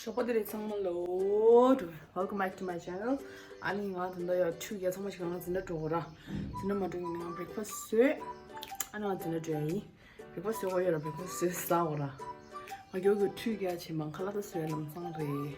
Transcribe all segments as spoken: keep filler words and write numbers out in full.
ཞོགས་པ་བདེ་ལེགས་ཚང་མ་ལོ། Welcome back to my channel. ཨ་ནི་ང་ད་ལྟ་ཡ་ཆུ་རྒྱག་ཚང་མ་ཞིག་ང་འཛིན་གྲྭ་འགྲོ་གོ་ར། འཛིན་གྲྭ་མ་འགྲོ་ཡིན་ང་breakfast བཟོས། ཨ་ནི་ང་འཛིན་གྲྭ་འགྲོ་ཡ་ཡིན། breakfast བཟོས་གོ་ཡོད་ར། breakfast བཟོས་ཟ་གོ་ར། ང་མགྱོགས་མགྱོགས་ཆུ་རྒྱག་བྱེད་མ་ཁ་ལག་ད་བཟོས་ལམ་སང་རེད།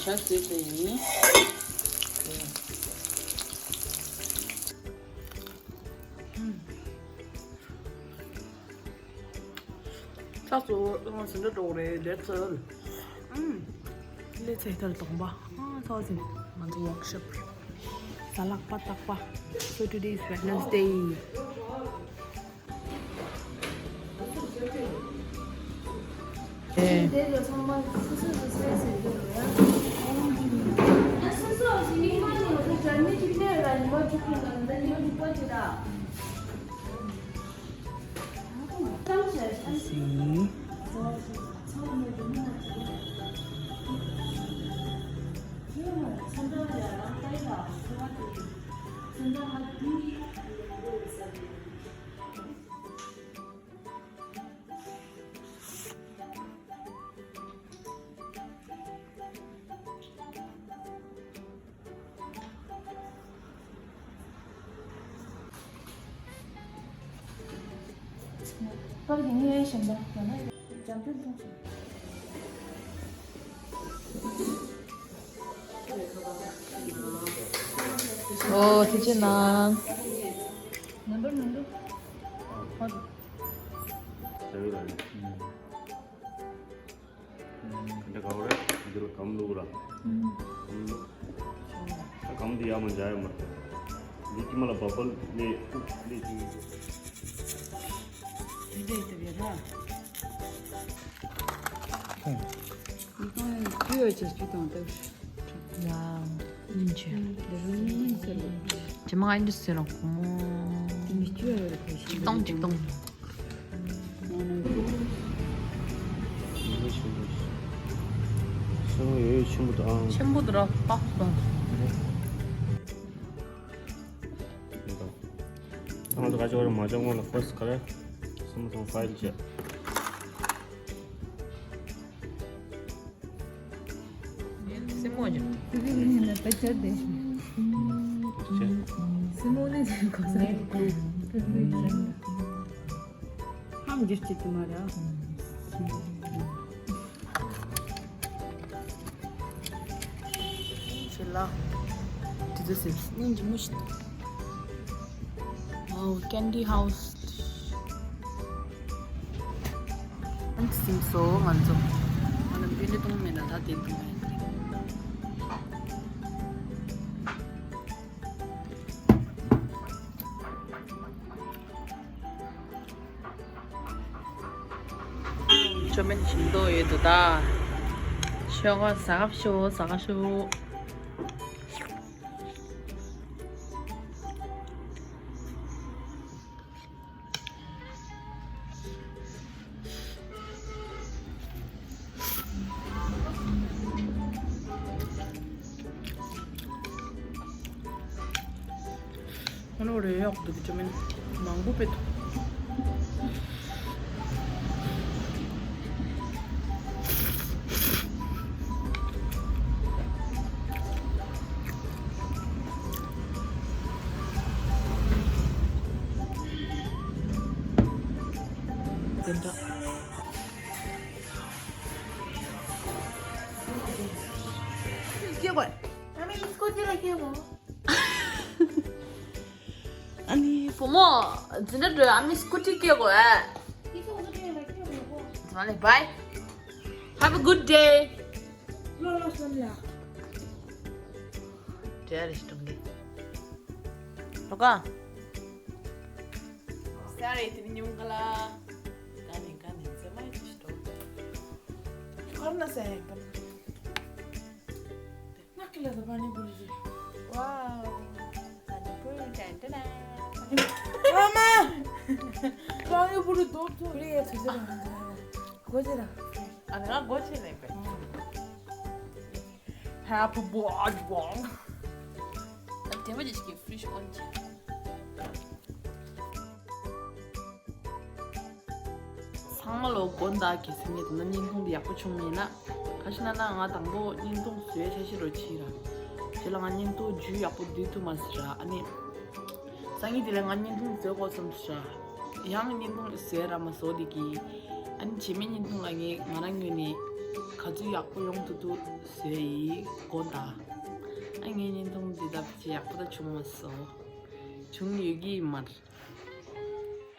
ཇ་བཟོས་ཚར་ཡིན། ཚ་སོ་ང་འཛིན་གྲྭ་འགྲོ་རེད་ལེ་ཚལ། ལེ་ཚལ་ཐར་གདོང་པ། ཨ་ཚ་ཟིན་ང་ཚོ་workshop། གཟའ་ལྷག་པ་རྟག་པ། So today is Wednesday. ཨོ་ཐུགས་རྗེ་གནང་། འདི་ག་བ་རེད། འདི་ལ་སྒམ་བླུགས་ར། སྒམ་བླུགས། ད་སྒམ་འདི་ཡར་མར་འཇག་ཡ་མ་རེད། འདི་དཀྱིལ་མ་ལ་བ་བལ་ལས་ལས་ཅིག་འདི་འདྲ་ཡིན་ད་བས་ར། ཁོང་། འདི་གང་ཡང་བྲིས་ཡོད་ཅེས་བྲིས་དང་ལྟ་བུ། ཡ། ཡིན་ཆེ། འདི་རུ་ནི་ཡིན་ཟེར་ལོ། ཇེ་མང་ཨ་འདི་ཟེར་རོགས་གོ་མོ། འདི་མི་བཅོས་ཡོད་རེད་ཁོ་ཞིག་ཅིག་གཏོང་ཅིག་གཏོང་། ཆེན་པོ་དང་། ཆེན་པོ་དུ་ར་པགས་སོང་། ང་ཚོ་ག་ཅོག་ར་མ་ཅོག་སྔོན་ལ་ཕོ་སི་ཁ་ར་སུ་མོ་ཚང་ཕའིལ་བྱས། སེན་མོ་ཅིག་དེ་གི་ནི་ན་ད་ཆ་དེ། ཆེ། སེན་མོ་ནི་གོ་ས་རེད། ཧམ་འགྱུར་ཅིག་དུ་མ་ར། ཆེ་ལ། དེ་ཚོ་སེམས་སྙིང་རྗེ་མོ་ཞིག་འདུག Wow, candy house. ཨང་སིམ་སོ་ང་ཚོ། ང་ལ་བི་ལི་གཏོང་མེད་ན་ད་དེ་གཏོང་མེད། ཅོ་མིན་ཞིམ་མདོག་ཡོད་དོ་ད། ཤོག་ག་ཟ་ག་ཤོག་ཟ་ག་ཤོག་ཨ་ནོ་རེ་ཡག་འདུག་ཅོ་མིན། མང་པོ་པེ་འདུག་དེ་འདྲ། སྐྱེ་དགོས། ཨ་ནི་བུ་མོ། འཛིན་གྲྭ་འགྲོ་ཨ་མའི་སྐུ་ཊི་སྐྱེ་དགོས། མ་ལེ། Bye. Have a good day. ལོ་ལོ་སོན་ལ། འདྲེ་རེ་ཞིག་གྲོང་གི། ལོ་ཀ། ས་རེད་དེ་ཉུང་ག་ལ། ག་ནས་ག་ནས་ཚེ་མ་ཡི་ཤི་ཏོ། ཁོར་ན་ས་ཡང་ག་ལ། ནག་གི་ལ་ད་པ་ནི་བུ་རི་ཟེར། ཝའོ། ད་ནི་བུ་རི་ཏན་ཏན། ཨ་མ། པ་ནི་བུ་རི་དོབ་ཚོ་རེ་ཡ་ཚོ་ཟེར་ར། གོ་ཟེར་ར། ཨ་ནི་ང་གོ་ཆེ་ནས་པས། Happy birthday. ཨ་དེ་བ་ཇི་ཞིག་གི་ཕི་རི་ཤི་ཨོན་ཆེ། ཚང་མ་ལོ་དགོན་བདག་གི་སེམས་ཉིད་དུ་ན་བརྙན་ཐུང་འདི་ཡག་པོ་བྱུང་མེད་ན། ག་ཞིག་ན་ན་ང་དང་པོ་བརྙན་ཐུང་བཟོས་ཆ་ཤི་རོ་ཆི་ར། དེ་ལ་ང་བརྙན་ཐུང་ཇུས་ཡག་པོ་བསྡུས་ཐུབ་མ་སི་ར། ཨ་ནི་སང་ཉིན་དེ་ལ་ང་བརྙན་ཐུང་བཟོས་དགོས་བསམ་སི་ར། ཡང་བརྙན་ཐུང་བཟོས་ར་མ་བཟོ་དེ་གི། ཨ་ནི་བྱེད་མེད་བརྙན་ཐུང་ལ་ངས་ང་རང་ངོས་ནས་ག་ཚོད་ཡག་པོ་ཡོང་ཐུབ་ཐུབ་བཟོས་ཡི་དགོན་བདག་ཨ་ངའི་བརྙན་ཐུང་འདི་ལྟ་བུ་ཅིག་ཡག་པོ་ད་བྱུང་མ་སོང་། བྱུང་ཡོད་ཀྱི་ཡིན་མ་རེད།